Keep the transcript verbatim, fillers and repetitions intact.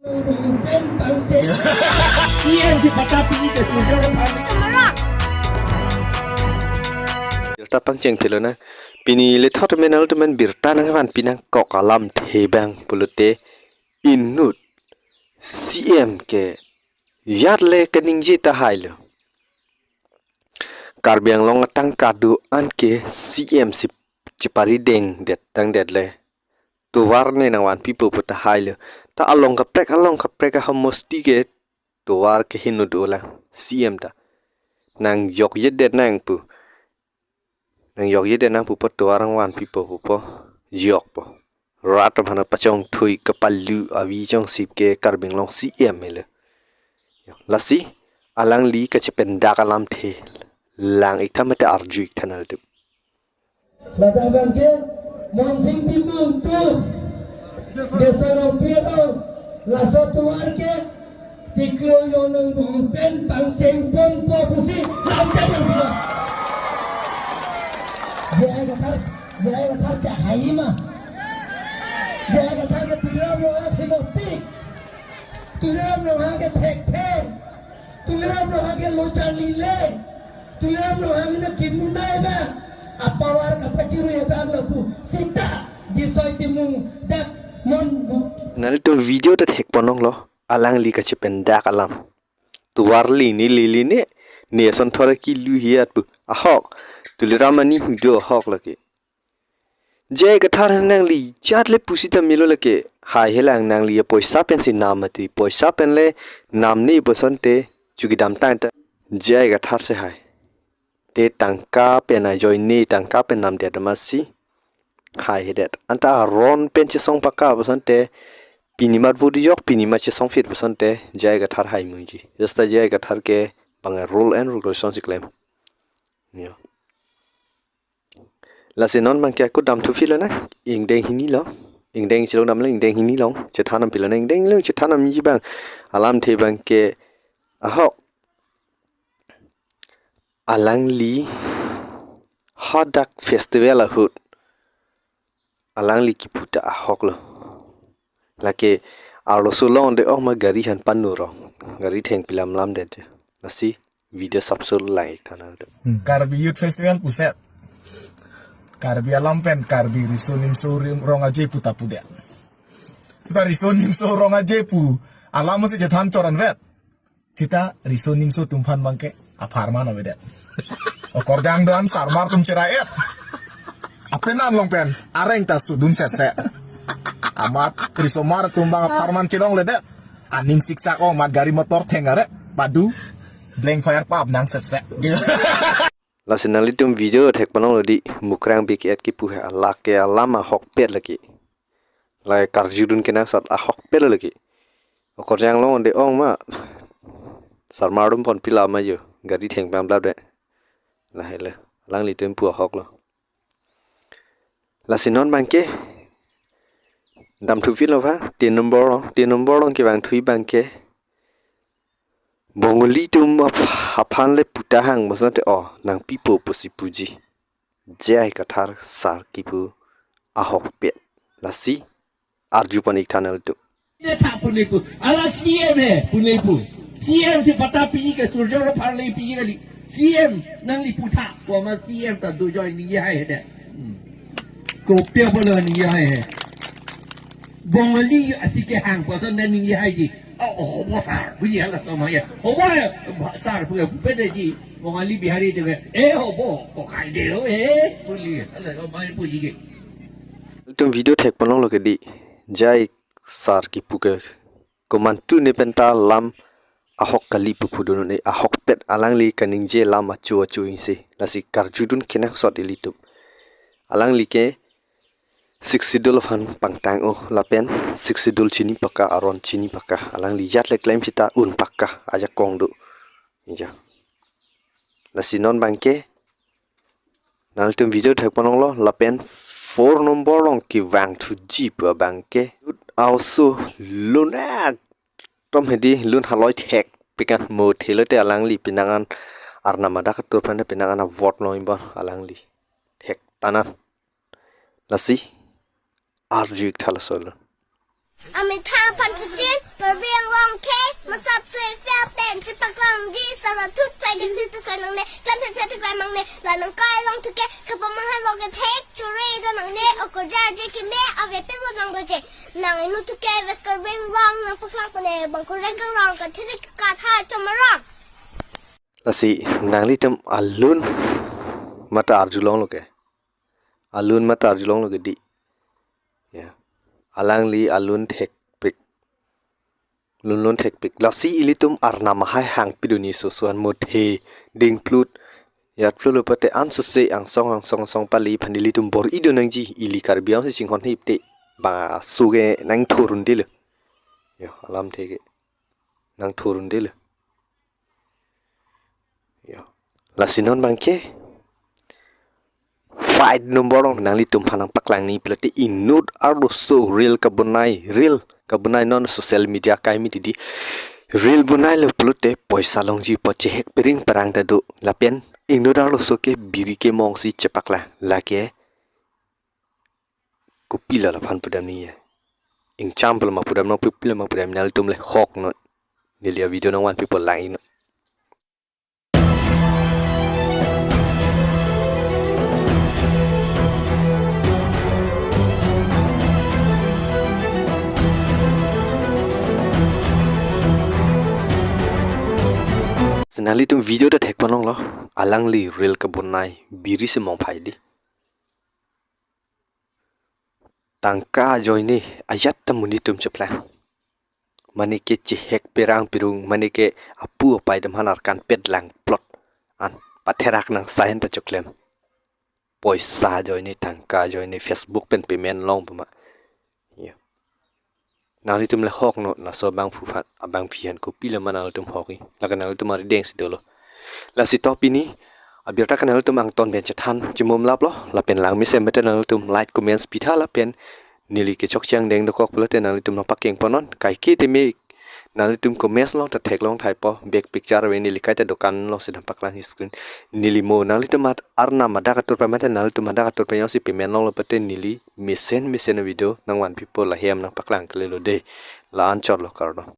Birta pangcheng philo na. Pini lethot menal temen birta nangvanpi nangkok alamthe abang pulote inut C M ke jat le kaningje tahai lo. Karbi Anglong atangka do-an ke C M si cheparideng det tangdet le. Tovar ne nangvanpipo pu tahai lo. Ta along kaprek along kaprek ahomosti ke tovar ke hinu dolang C M ta. Nangjokjedet nangpu. Nangjokjedet nangpupo tovar nangvanpipo pupo. Jokpo. Rat atum aphan pachongthui kapalu avi chongsip ke Karbi Anglong C M helo. Lasi alangli kachependak alamthe lang-ik tha mate arju-ik tha nangtum. Ladak abang ke Monsing Timung tu Desa Rongpi arong, laso tovar ke chiklo jongnang bung pen pangcheng ponpo pusi lamcheng nangpilo. J I Kathar, J I Kathar chahai ma. J I Kathar ke Tuliram Ronghang thilopik. Tuliram Ronghang ke thekthe. Tuliram Ronghang ke lo charlile. Tuliram Ronghang ke kimunai ba. Apower kapachirui abang lapu. Sita Jisoy Timung dak non. Nelitum video ta thekponlonglo. Alangli kachependak alam. Tovar lini lili ne. Ne ason thora kilu hiat pu. Ahok. Tuliram ani hudo ahok lake. J I Kathar nangli jat le pusita melo lake. Hai helang nangli apoisa pensi nam mati. Poisa pen le nam ne pu asonte chukidam tangta. J I Kathar si hai. Te tangka pen ajoine tangka pen namdet amatsi. Haihedet. Anta aron pen chesong paka pu asonte pini mat vote jok, pini mat chesong phit pu asonte J I Kathar hai muji. Jasta J I Kathar ke bang rule and regulation si klem. Yo. Lasi non abang ke ako dam thuphilo na. Ingdeng hini lo. Ingdeng chilong dam le ingdeng hini long. Chethan nangpilo na ingdeng hini long chethan nangji abang. Alamthe abang ke ahok. Alangli hadak festival ahut. Alangli kipu ta ahok lo. Lake arloso longde-ong ma gari aphan panurong. Gari thengpi lamlamdet. Lasi video sapsul lang-ik tha nangtum. Hmm. Karbi Youth Festival puset. Karbi alam pen Karbi riso nimso ri-, rong aje pu ta pudet. Sita riso nimso rong aje pu alam si chethan choran vet. Sita riso nimso atum aphan abang ke apharman avedet. Okorjang do-an sarmar atum chera-et. Apenan along pen areng ta sudun sese. Amat risomar atum abang apharman chelongledet. Aning siksak o amat gari motor theng are. Padu blank fire pap nang sese. Lasi nanglitum video thekponlonglo di, Mukrang B K F kipu he alake alam ahokpet lake. Lai karjudun kenangsot ahokpet lake. Okorjang longde-ong ma. Sarmar atum ponpi la ma jo. Gari thengpi lamlamdet. Lahai le. Alanglitum pu ahok lo. Lasi non abang ke. Dam thuphilo va. Tin nombor long. Tin nombor long kevang thu abang ke. Bongali atum ap-, aphan le pu tahang pu asonte o nangpipo pusi puji. J I Kathar sar kipu ahokpet. Lasi arju pon-ik tha nangtum. Ne tha pu ne pu. Ala C M he pu ne pu. C M si patta piji ke Surjya Rongphar le piji kali. C M nangli pu tha. Komat C M ta do joi ningje haihedet. Hmm. Kopi apot lo ningje haihe. Bongali asi kehang pu ason dan ningje haiji. Oh, oh, hobo sar, puji hala to maya. Hobo ya, sar pu, pu pede ji. Bongali Bihari atum ke, eh, hobo, kokai de lo, eh, puji. Hala to maya puji ke. Nangtum video thekponlonglo ke di. J I sar kipu ke. Komantu ne penta lam ahok kali pu pudun ne ahokpet alangli kaningje lam achu achu ingsi. Lasi karjudun kenangsot ilitum. Alangli ke Sixth Schedule aphan pangtang o lapen Sixth Schedule chini paka aron chini paka alangli jat le klem sita un paka ajakong do. Ja. Lasi non abang ke nangtum video thekponlonglo lapen four nombor long kevang thuji pu abang ke. Youth also lun atum hedi lun haloi thek pikan mo thelo te alangli penang an arnam adak atur aphan penang an a vote long inbon alangli thek tanan. Lasi arju-ik tha laso lo. Amitha aphan chutin, Bang nangpaklang kone bang kureng kangrong kathiri katha chomarong. Lasi nanglitum alun mata arjulonglo ke. Alun mata arjulonglo ke di. Ya. Alangli alun thekpik. Lunlun thekpik. Lasi ilitum Arnam ahai hang piduni sosoan mothe dingplut. Yat flu lo pate ansose angsong angsong angsong pali aphan ilitum bor-i do nangji, ili Karbi Anglong si chinghon hip te. Bang aso ke nangthurun dilo. Yo, alamthe ke nangthurun dilo. Yo. Lasi non bangke fight number rong nanglitum aphan nangpaklang ni pulote inut arloso reel kabonai, reel kabonai non social media kaimi didi. Reel bonailo pulote poisa longji pu chehek piring perang ta do. Lapen inut arloso ke biri kemong si chepaklang. Lake kopilo laphan pudam ni ya. Ingcham pulo ma pudam non, kopilo ma pudam, nanglitum le hok non. Neli avideo nangvanpipo lang-i non. Si nanglitum video ta thek panong lo, alangli reel kabonai biri si mongphai di. Tangka ajoine ajat ta monit atum cheplang. Mane ke chehek perang pirung, mane ke apu apai atum aphan arkan pet lang plot an patherak nang sahen ta choklem. Poisa ajoine, tangka ajoine, Facebook pen payment long puma. Ya. Nanglitum le hok non, laso abangphu aphan, abangpi aphan kopilo ma nanglitum hok-i. Lake nanglitum arideng si dolo. Lasi to pini abirta ke nanglitum angton pen chethan chimum laplo, lapen langmesen mete nanglitum like, comments pitha lapen neli kechok chiang deng dokok pulote nanglitum nangpakeng ponon. Kaike teme nanglitum comments along ta theklong thaipo, back picture ave neli kaita dokan along si nangpaklang screen. Neli mo nanglitum at Arnam adak atur pamete nanglitum adak atur panyong si payment longlo pate neli mesen mesen video nangvanpipo, lahem nangpaklang kalilo de. La-an chotlo, kardom.